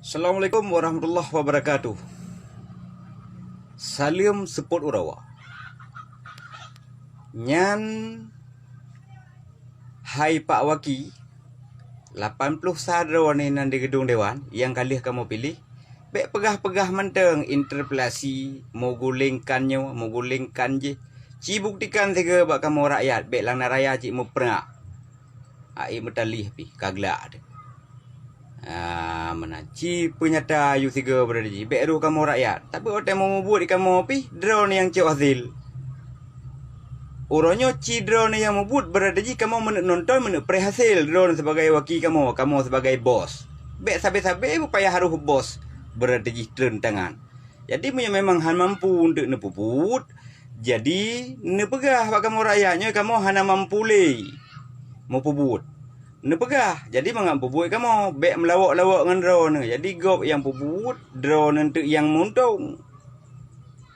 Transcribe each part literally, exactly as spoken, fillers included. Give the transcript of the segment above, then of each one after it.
Assalamualaikum warahmatullahi wabarakatuh. Saleuem seupôt uroe. Nyan hai Pak Waki, lapan ploh sa droeneuh nan di geudong dewan nyang ka lheueh kamoe piléh, bék peugah-peugah mantong interpelasi, meuguléng kan nyoe, meuguléng kan jih. Ci buktikan sigoe bak kamoe rakyat, bék lam na raya cit meuprang. Aé meutalih pih ka glak teuh. Ah, meunan ci peunyata yue sigoe beurati jih, bék roh kamoe rakyat. Tapi watée meu mubuet di kamoe pih droeneuh nyang cok hasil. Uroe nyoe ci droeneuh nyang mubuet beurati jih kamoe meuneuk nonton, meuneuk preh hasil droeneuh sibagai waki kamoe, kamoe sibagai bos. Bék sabe-sabe beupayah roh bos beurati jih treun tangan. Jadi meunyoe memang han mampu untuk neupeubuet, jadi neupeugah bak kamoe rakyat nyoe kamoe hana mampu lé meupeubuet. Neupeugah, jadi mangat peubuet kamoe bék meulawok-lawok ngon droeneuh. Jadi gob nyang peubuet, droeneuh teuk nyang meuuntông.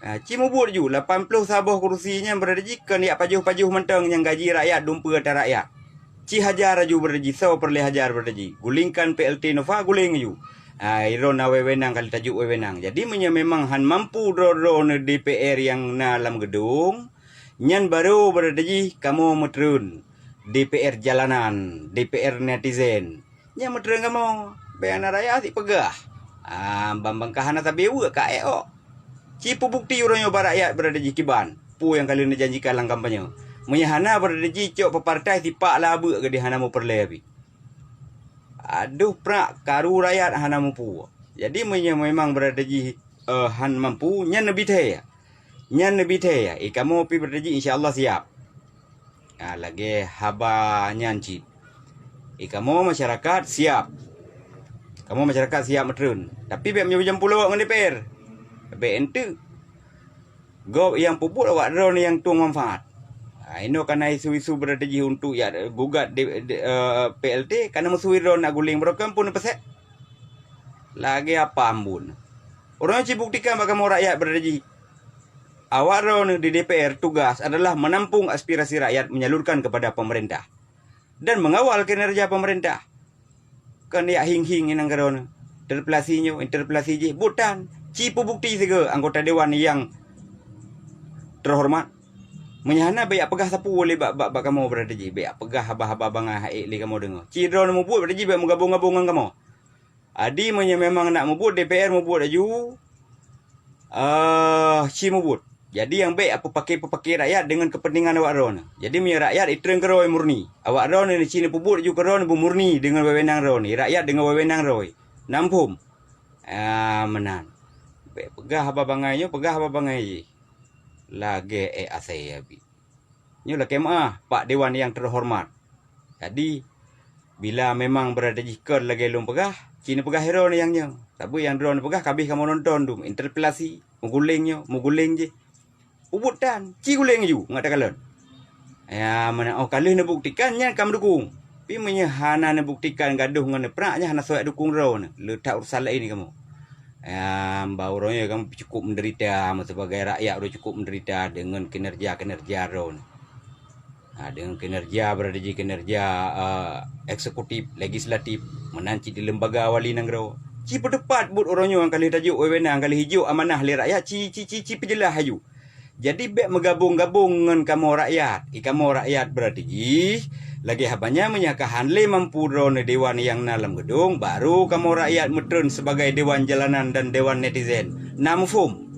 Ha, ci mubuet ju, lapan ploh saboh kurusi nyan beurati jih kon jak pajoh-pajoh mantong nyang gaji rakyat dumpeue ata rakyat. Ci hajar aju beurati jih, soe peureulée hajar beurati jih. Gulingkan P L T Nova, guléng aju. Ha, droeneuh na wewenang ka lheueh tajok wewenang. Jadi meunyoe memang han mampu droe-droeneuh D P R nyang na lam geudong, nyan barô beurati jih kamoe meutreun D P R jalanan, D P R netizen. Nyan meutreun kamoe, bék hana raya sit peugah. Ah, ban-ban ka hana sabe weuek ka ék ôk. Ci peubukti uroe nyoe bak rakyat beurati jih kiban peue nyang ka lheueh neujanjikan lam kampanye. Meunyoe hana beurati jih cok peupartai sipak la beuk geudeh hana mupeureulée pih. Adoh prak karu rakyat hana mupu. Jadi meunyoe memang beurati jih, eh, han mampu, nyan neubi thée. Nyan neubi thée, i kamoe pih beurati jih insya Allah siap. Ah, lagée haba nyan cit. I kamoe masyarakat siap. Kamoe masyarakat siap meutreun. Tapi bék meujampu lawok ngon D P R. Bék enteuk. Gob nyang peubuet awak droeneuh nyang tueng manfaat. Ah, inoe ka na isu-isu beurati jih untuk jak gugat di, di, eh, P L T, ka na meusui droeneuh nak guléng, barokon pun neupeusék. Lagée apa ambon. Uroe nyoe ci buktikan bak kamoe rakyat beurati jih. Awak droeneuh di D P R tugas adalah menampung aspirasi rakyat menyalurkan kepada pemerintah dan mengawal kinerja pemerintah. Kon jak hieng-hieng inong droeneuh, interpelasi nyoe, interpelasi jih, buet tan. Ci peubukti sigoe anggota dewan nyang terhormat. Meunyoe hana, bék jak peugah sapeue lé bak, bak, bak kamoe beurati jih, bék jak peugah haba-haba bangai han ék lé kamoe deungoe. Ci droeneuh mubuet beurati jih bék meugabong-gabong ngon kamoe. Jadi meunyoe memang nak mubuet, D P R mubuet aju, eh, ci mubuet. Jadi nyang bék peupaké-peupaké rakyat deungon keupeuntengan awak droeneuh. Jadi meunyoe rakyat itreun keudroe murni, awak droeneuh ci neupeubuet aju keudroe beumurni deungon wewenang droeneuh, rakyat deungon wewenang droe. Na muphom? Ah, meunan. Bék peugah haba bangai nyoe, peugah haba bangai jih. Lagée ék asée abit. Nyoe lakée meuáh, Pak Dewan nyang terhormat. Jadi, bila memang beurati jih kon lagée lôn peugah, ci neupeugah droeneuh nyang nyoe. Sabe nyang droeneuh peugah ka abéh kamoe nonton dum, interpelasi, meuguléng nyoe, meuguléng jih. Ubuet tan, ci guléng aju, mangat takalon. Ya, meunan óh ka lheueh neubuktikan, nyan ka meudukung. Tapi meunyoe hana neubuktikan gadoh ngon neuprak, nyan hana soe jak dukung droeneuh. Le that urusan laén kamoe. Ya, bah uroe nyoe kamoe cukup menderita, sebagai rakyat uroe cukup menderita deungon kinerja-kinerja droeneuh. Ha, deungon kinerja, beurati jih kinerja, eh, eksekutif, legislatif, meunan cit di lembaga wali nanggroe. Ci peuteupat buet uroe nyoe nyang ka lheueh tajok wewenang, ka lheueh jijok amanah lé rakyat, ci, ci, ci, ci peujeulaih aju. Jadi bék meugabong-gabong ngon kamoe rakyat. I kamoe rakyat beurati jih, lagée haba nyan meunyoe ka han lé mampu droeneuh dewan nyang na lam geudong, barô kamoe rakyat meutreun sibagai dewan jalanan dan dewan netizen. Na muphom?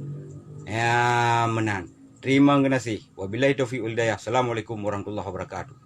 Ya, meunan. Teurimong geunaséh. Wabillahi taufiq wal hidayah. Assalamualaikum warahmatullahi wabarakatuh.